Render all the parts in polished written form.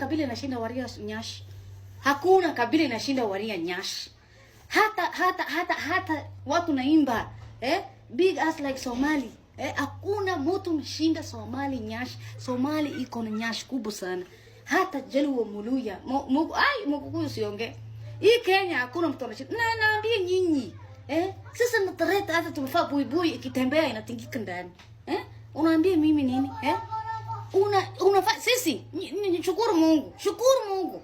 Kabila inashinda Waria nyash. Hakuna kabila inashinda Waria nyash. Hata watu naimba, eh? Big ass like Somali. Eh, hakuna mtu mshinda Somali nyash. Somali iko na nyash kubwa sana. Hata Jaluo, Muluya, ai, Mkukuyu siongee. Hii Kenya hakuna mtu anashinda. Na naambia nyinyi. Eh? Sasa natareta hata tumefaa buibui, ikitembea inatingika ndani. Eh? Unaambia mimi nini? Eh? Unafaa sisi shukuru Mungu. Shukuru Mungu.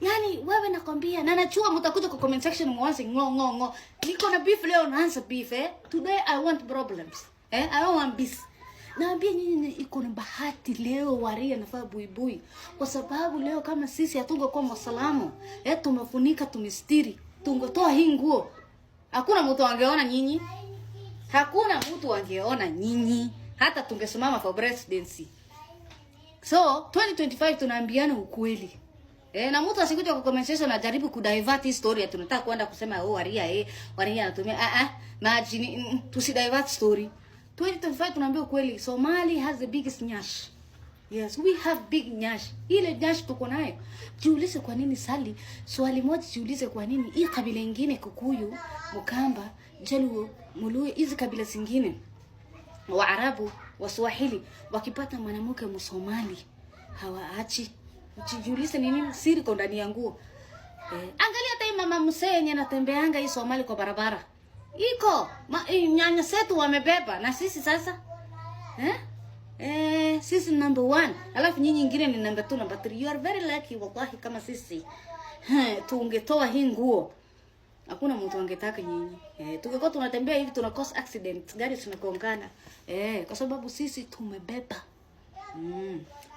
Yaani wewe nakwambia na najua mtakuja kwa comment section mwanze ngo ngo ngo. Niko na beef leo, naanza beef, eh. Today I want problems. Eh? I don't want peace. Naambia nyinyi iko na bahati leo Waria nafaa buibui. Kwa sababu leo kama sisi hatungekuwa Waislamu, eh, tumefunika, tumestiri, tungetoa hii nguo. Hakuna mtu angeona nyinyi. Hakuna mtu angeona nyinyi. Hata tungesimama for presidency. So 2025 tunaambiana ukweli. Eh, na mtu asikuja kwa comment section ajaribu kudivert hii story ati tunataka kwenda kusema, "Oh, Waria, eh, Waria anatumia," ah ah, maji, tusidivert story. 2025 tunaambia ukweli. Somali has the biggest nyash. Yes, we have big nyash. Ile nyash tuko nayo. Jiulize kwa nini sali, swali moja jiulize, kwa nini hii kabila ingine, Kikuyu, Mkamba, Jaluo, Muluya, hizi kabila zingine, Waarabu, Waswahili, wakipata mwanamke Msomali hawaachi? Usijiulize ni nini siri kwa ndani ya nguo. Eh, angalia hata hii mama mzee yenye anatembeanga hii Somali kwa barabara. Iko nyanya zetu wamebeba na sisi sasa. Eh? Eh, sisi number one. Alafu nyinyi nyingine ni number two, number three. You are very lucky, wallahi, kama sisi. He, tungetoa hii nguo. Hakuna mtu angetaka nyinyi. Eh, tungekuwa tunatembea hivi tuna cause accident, gari zinagongana. Eh, kwa sababu sisi tumebeba.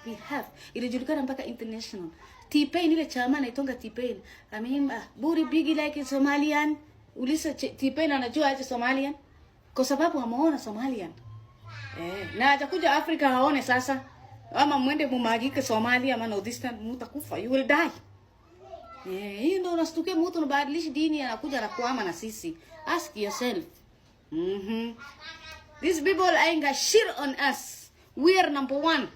We have. Ilijulikana mpaka international. T-Pain, ile chama naitonga T-Pain. Ameimba "Booty big like Somalian". Uliza T-Pain anajua aje Somalian? Kwa sababu ameona Somalian. Eh, na atakuja Afrika haone sasa. Ama mwende mumagike Somalia ama Northeastern, mutakufa. You will die. Eh, hii ndio unastukia mtu anabadilisha dini, anakuja anakuama na sisi. Ask yourself. These people ain't got shit on us. We are number one.